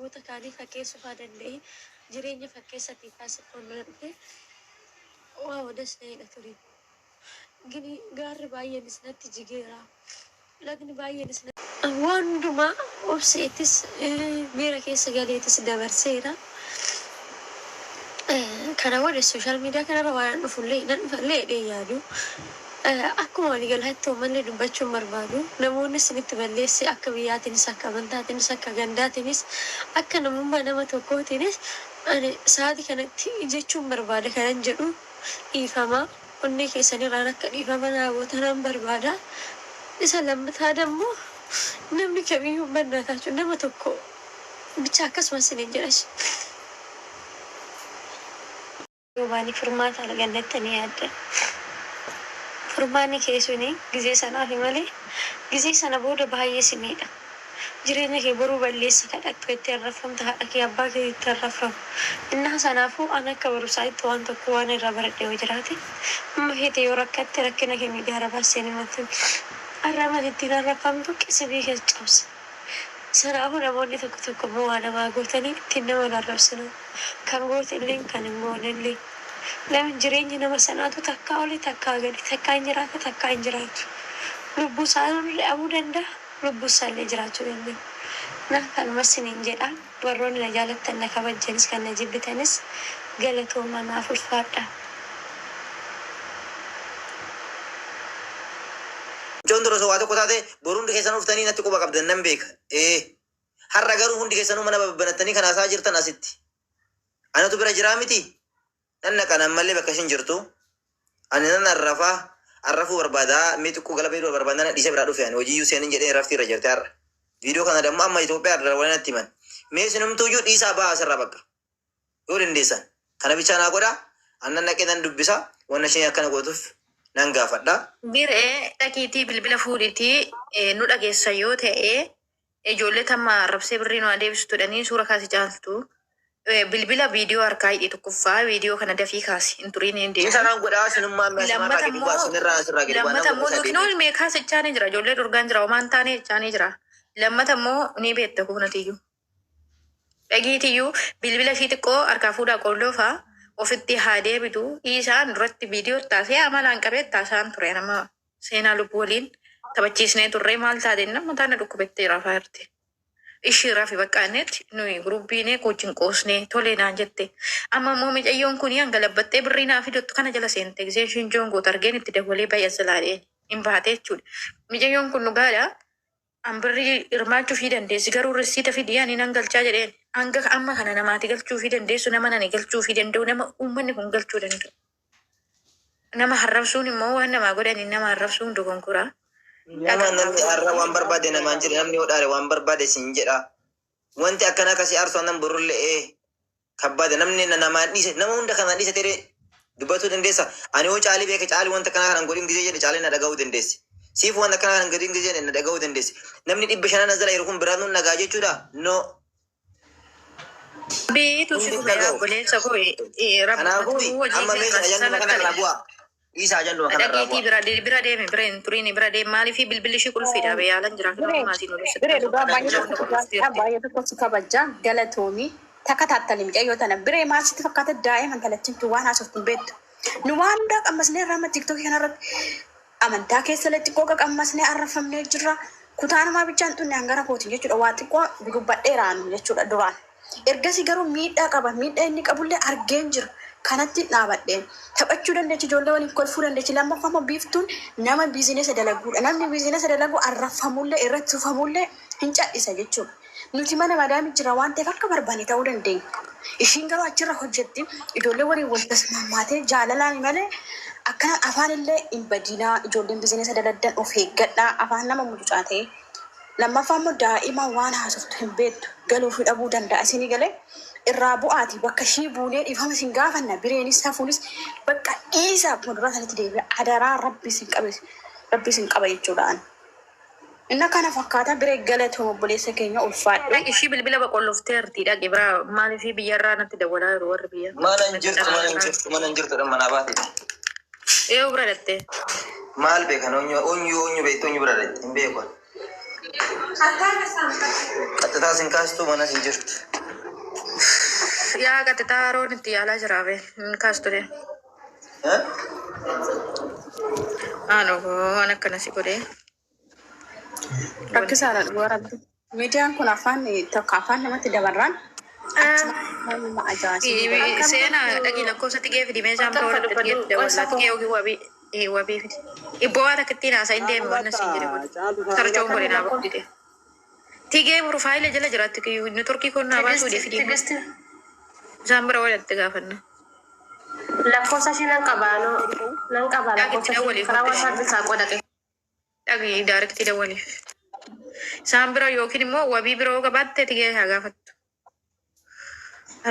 Namoota kaanii fakkeessuu faa danda'e jireenya fakkeessatiin faa sitti ol mana dhufe waaw das na jedha ture. Gini gaarri baay'eenis natti jigeera. Lagni baay'eenis natti. Waan hundumaa obseetis miira keessa galeetis dabarseera. Kana booda social media kanarra waanan dhufullee nan dhufallee jedhee hin yaadu. Akkuma waliigalaatti homallee dubbachuu hin barbaadu. Namoonni isinitti balleesse akka biyyaatiinis akka amantaatiinis akka gandaatiinis akka namummaa nama tokkootiinis ani sa'aatii kanatti jechuun barbaada kanan jedhu dhiifama. Onnee keessanirraan akka dhiifama naa gootanan barbaada. Isa lammataa dammoo namni kamiyyuu bannaataa nama tokko bicha akkasuma isiniin jedha. Yoo baane furmaata arganna jettanii yaaddan. Furmaanni kee suni gizee sanaafi malee gizee sana booda baay'ee si miidha. Jireenya kee boruu balleessa kadhattu itti arrabfamta haadha kee abbaa kee itti arrabfamu. Innaa sanaafuu an akka barumsaatti waan tokko waan irraa baradhe yoo jiraate amma feete yoo rakkatte rakkina kee miidiyaarra baastee hin himattu. Arraba ati ittiin arrabfamtu qisimii kee cabsa. Sanaafuu namoonni tokko tokko immoo waa namaa gootanii ittiin nama hin arrabsinaa. Kan gootelleen kan hin goonelleen. Lamin jireenyi nama sanaatu takkaa oli takkaa gadi, takkaa hin jiraata takkaa hin jiraatu. Lubbuu isaallee dhabuu danda'a, lubbuu isaallee jiraachuu danda'a. Na kanuma isiniin jedha. Warroonni na jaalattan na kabajjanis kan na jibbitanis galatoomaa naaf ulfaadhaa. Mucoon tun osoo waa tokko taate boru hundi keessanuu dhuftanii natti quba qabdan nan beeka. Ee. Har'a garuu hundi keessanuu mana babbanattanii kan haasa'aa jirtan asitti. Anatu bira jiraa miti? Nan dhaqa ani ammallee bakka ishiin jirtu. Ani nan arrafa. Arrafuu barbaada. Mee xiqqoo galabee dura barbaada nan dhiisee biraa dhufe ani hojiiyyuu seenin jedhee raftii irra jirti har'a. Viidiyoo kana dammoo amma Itoophiyaa irra wal natti himan. Mee isinumtuuyyuu dhiisaa ba'a asirraa bakka. Yoo dandeessan kana bichaa naa godhaa. Ani nan dhaqee nan dubbisa. Wanna isheen akkana gootuuf nan gaafadha. Biree dhaqiitii bilbila fuudhiitii nu dhageessa yoo ta'e ijoollee tamma arrabsee birrii nu haa deebistu jedhanii suura kaasi caaltu. Bilbila viidiyoo harkaa hidhi tokkoffaa viidiyoo kana dafii kaasi hin turiin hin Isa deebi. nan godhaa isinummaa mee asumarraa Lammata gadi bu'aa immoo isinirraa asirraa gadi bu'aa lammata nan immoo godha isa nuti nuyi deebi'e. mee kaasichaa ni jira ijoollee dhorgaan jira homaan taanee jechaa ni jira. Lammata immoo ni beekta kuunatiyyuu. Dhagiitiyyuu bilbila ishii xiqqoo harkaa fuudhaa qoolloo faa ofitti haa deebitu dhiisaan duratti viidiyoo taasee amalaan qabee taasaan ture nama seenaa lubbuu waliin taphachiisnee turree maal taate nama mataa na dhukkubette rafaa jirti. Ishii rafi bakka innetti nuyi gurubbiinee wajjin qoosnee tolee naan jette. Amma immoo micayyoon kun hanga labbattee birrii naa fidottu kana jala seente gisee ishiin joon gootu argeen itti dawwalee baay'ee salaadheen hin baate jechuudha. Micayyoon kun dhugaadha. An birrii hirmaachuufii dandeessi garuu rissiita fidi ani nan galchaa jedheen. Hanga amma kana namaati galchuufii dandeessu nama nani galchuufii danda'u nama uummanni kun galchuu danda'u. Nama harrabsuun immoo waan namaa godhaniin nama harrabsuun dogongora. Nama Dhaqa namni har'a waan barbaade namaan jedhe namni yoo dhaare waan barbaade siin jedha. Wanti akkana akkasii aarsu annan borullee ee kabbaada namni na namaan dhiise nama hunda kanaan dhiise ta'ee dubbatuu dandeessa. Ani yoo caalii beeke caalii wanta akkanaa kanan godhin gisee jedhe caalii na dhaga'uu dandeessi. Siif wanta akkanaa kanan godhin gisee jedhe na dhaga'uu dandeessi. Namni dhibba shanan as jala jiru kun biraan nun dhagaa jechuudha? No. Beetu si Hundi hin dhume yaa dhaga'u. obboleessa koo Kanaafuu rabbi hojii amma kee meeshaa irraa ajanduma sana kana irraa kale. bu'aa. Dhiisaa ajanduma kana irraa Dhaqiitii bu'aa. bira bira deemi bira hin turiini bira deemi maaliif bilbilli ishii qulfiidha bee yaalan jira Biree, maatiin ol biree dhugaa Kana baay'ee jira. tokko si jaalladha, baay'ee tokko si kabaja, galatoomi. Takka taattani mucayyoo tana. Biree maal sitti fakkaata daa'ima intalattiin waan haasoftu hin beektu. Nu waan hundaa qammasnee irraa amma tiktookii kanarratti amantaa keessa illee xiqqoo qaqammasnee arrafamnee jirra. Kutaa namaa bichaan xunne hangara kootiin jechuudha. Waa xiqqoo dudubbadheeraanu jechuudha duraan. Ergasii garuu miidhaa qaba. Miidhaa inni qabullee argeen jira. Kanatti dhaabadheen taphachuu dandeechi ijoollee waliin kolfuu dandeechi. Lammaffaa immoo biiftuun nama biizinesa dalaguudha. Namni biizinesa dalagu arrafamullee irratti tufamullee hin cadhisa jechuudha. Nuti mana madaami jira waan ta'eef akka barbaanne ta'uu dandeenya. Ishiin garuu achirra hojjetti ijoollee waliin wal tasmaammaatee jaalalaan malee akkanaan afaan illee hin badinaa ijoolleen biizinesa daladdan of eeggadhaa afaan nama mucucaa ta'e. Lammaffaa immoo daa'ima waan haasoftu hin beektu galuufi dhabuu danda'a isinii galee irraa bu'aati bakka ishii buunee dhiifama isin gaafanna bireenis safuunis bakka dhiisa akkuma duraa sanitti deebi'a adaraa rabbi isin qabe rabbi isin qaba jechuudha an. Inna kana fakkaata biree galatoom obboleessa keenya ulfaadhu. Dhaqi ishii bilbila boqollofteerti dhaqi bira maaliif biyyarraa natti dawwalaa jiru warri biyya. Mana hin jirtu mana hin jirtu mana hin jirtu manaa baate. Eeyyuu bira dhatte. Maal beekan onyu onyu onyu beektu onyu bira dhaqxe hin beeku. Qaxxitaa sin kaastuu manas hin jirtu. Yaa qaxxitaa haroon itti yaalaa jira be. Hin kaastu de. Eh? Ano waan akkana si godhee. Rakkisaadha dhugaa rabbi. Miidiyaan kun afaan tokko afaan namatti dabarraan achuma ajaa'ibsiisa. Seenaa dhaqii lakkoofsa tigee fidi meeshaan biroo irratti tigee fide wallaa tigee yookiin wabii wabii fidi. Ibboo waan akka ittiin haasa'in deemi waan asiin jedhe kun. Sarchoon godhe naa bahu dide. Tigee profaayila jala jiraatti neetworkii kun naa baasuu dide fidi. Isaan bira walitti gaafanna. Lakkoofsa ishee nan qabaa nan qabaa Dhaqii lakkoofsa ishee dawwaliif karaa WhatsApp isaa qodaqe. Dhaqii daarektii dawwaliif. Isaan bira yookiin immoo wabii biroo qabaatte tigee haa gaafattu.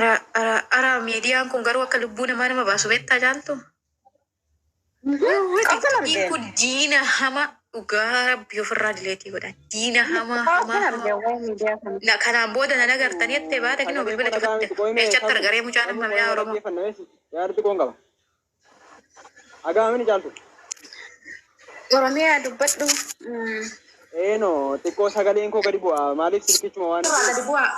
Ara ara ara miidiyaan kun garuu akka lubbuu namaa nama baasu beektaa caaltu. Qabsan Tiktokiin argee. kun diina hama dhugaa rabbii ofirraa dileetii godhan. Diina hama hama Qabsan hama. argee waa'ee miidiyaa kana. Na kanaan booda nan agartanii jettee baata kinoo bilbila cufatte. Meeshatti argaree mucaan amma mi'a Oromoo. Yaaddi qoon qaba. Agaamini caaltu. Oromiyaa dubbadhu. Eeno xiqqoo sagaleen koo gadi bu'a. Maaliif silkichuma waan Nurraa gadi bu'aa.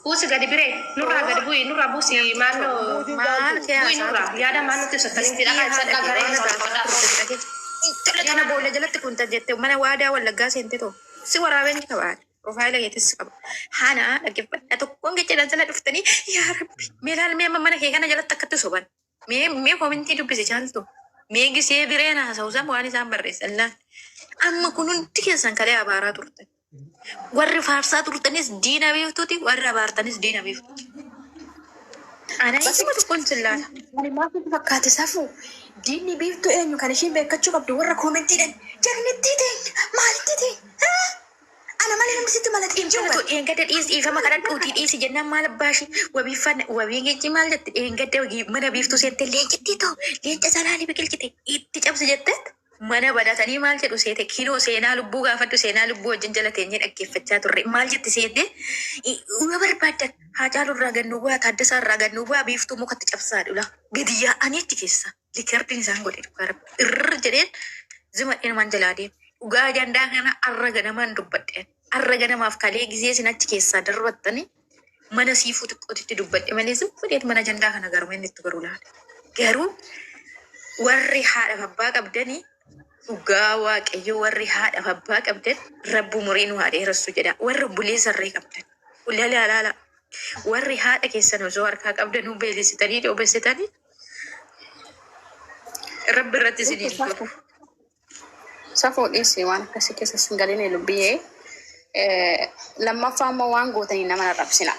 Buusi gadi biree nurraa gadi bu'i nurraa buusi maannoo Maal kee bu'i haasaa nurraa turte? yaada maal nutti ibsattanii Distii jedha haadha kan kee garee waan gaafataa turte fudhatee. Intala tana boolla jalatti kunta jette mana waadaa wallaggaa seente too. Si waraabeen qaba. Profaayila keetis qaba. Haana dhaggeeffadha tokkoon jecha jala dhuftanii yaa rabbi mee laal mee amma mana kee kana jalatti akkatti soban. Mee mee koomentii dubbise caaltu. Mee gisee bireen haasa'u waan isaan barreessan laal. Amma kun hundi keessan kalee abaaraa turtan. Warri faarsaa turtanis diina beektuuti warri abaartanis diina beektuuti. Ana isuma tokkoon sin laala. Ani maaf itti fakkaate safuu diinni biiftuu eenyu kan ishiin beekkachuu qabdu warra koomentiidhaan jagnittii teenya maalitti teenya ana malee namni sitti mala xiinjuu Intalatu dheengadda dhiisi dhiifama kadhadhuutii dhiisi jennaan maal abbaashi wabiiffanne wabiin jechi maal jette dheengadda mana biiftuu seente leencittii ta'u leenca salaalee biqilchite itti cabsi jette mana badatanii maal jedhu seete kinoo seenaa lubbuu gaafadhu seenaa lubbuu wajjin jala teenyee dhaggeeffachaa turre maal jette seete yoo barbaaddan Haacaaluu irraa gannuu bu'aa Taaddasaa irraa gannuu bu'aa biiftuu mukatti cabsaa dhula gadi yaa'anii achi keessa likardiin isaan godhe dhugaa rabbi irr jedheen zima dhinumaan jalaa deeme dhugaa ajandaa kana arra ganamaan dubbadheen arra ganamaaf kalee gisee isin achi keessaa darbattanii mana siifuu xiqqootitti dubbadhe malee zim fudheet mana ajandaa kana garuu inni itti garuu laala garuu warri haadhaaf abbaa qabdanii dhugaa waaqayyo warri haadhaaf abbaa qabdan rabbu umurii nu haa dheeressu jedha warri obboleessa irree qabdan ulala alaala warri haadha keessan osoo harkaa qabdanuu beelessitanii dhoobessitanii rabbi irratti isin hin tolu. Safuu dhiisi waan akkasii keessa sin galine lubbiyyee. Lammaffaa immoo waan gootanii nama arrabsina.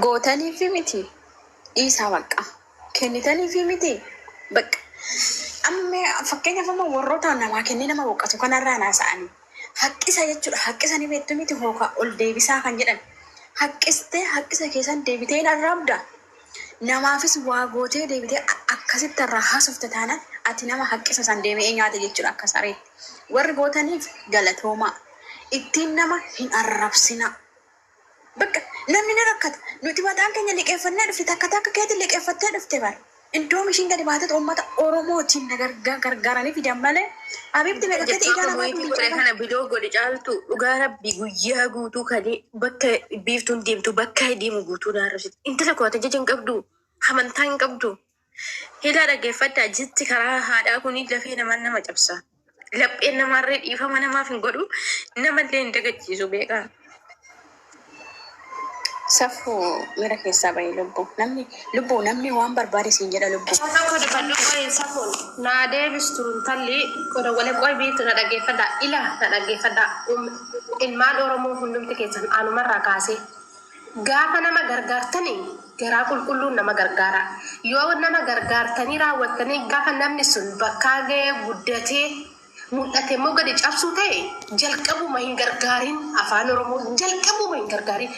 Gootanii fi miti dhiisaa bakka. Kennitanii fi miti bakka. Amma fakkeenyaaf amma warroota namaa kennee nama boqqatu kanarraa naasa'anii. Haqqisa jechuudha. Haqqisa ni beektu miti hookaa ol deebisaa kan jedhan. Haqqistee haqqisa keessan deebitee hin arrabda. Namaafis waa gootee deebitee akkasitti irraa haasofte taanaan ati nama haqqisa san deebi'ee nyaate jechuudha akka sareetti. Warri gootaniif galatoomaa. Ittiin nama hin arrabsina. Bakka namni ni rakkata. Nuti mataan keenya liqeeffannee dhufte takka takka keetiin liqeeffattee dhufte bara. Indoom ishiin gadi baatee uummata Oromootiin na gargaaranii fidan malee Abiibti meeqa keetii Jettoo ijaa namaa mootii godhe kana bidoo godhe caaltu dhugaa rabbi guyyaa guutuu kalee bakka biiftuun deemtu bakka deemu guutuu na arrabsiti. Intala koo ati ajaja hin qabdu amantaa hin qabdu. Hilaa dhaggeeffadhaa jetti karaa haadhaa kuni lafee namaa nama cabsa. Lapheen namaarree dhiifama namaaf hin godhu namallee hin dagachiisu beekaa. Safuu miira keessaa bahi lubbuu. Namni lubbuu namni waan barbaade siin jedha lubbuu. Tokko dubbadhu qoyi safuun naa deebistu intalli qoda wale qoyi biiftu na dhaggeeffadhaa ila na dhaggeeffadhaa ilmaan Oromoo hundumti keessan anumarraa kaasee gaafa nama gargaartanii garaa qulqulluun nama gargaara. Yoo nama gargaartanii raawwattanii gaafa namni sun bakkaa ga'ee guddatee mul'ate immoo gadi cabsuu ta'e jalqabuma hin gargaarin afaan Oromoo jalqabuma hin gargaarin.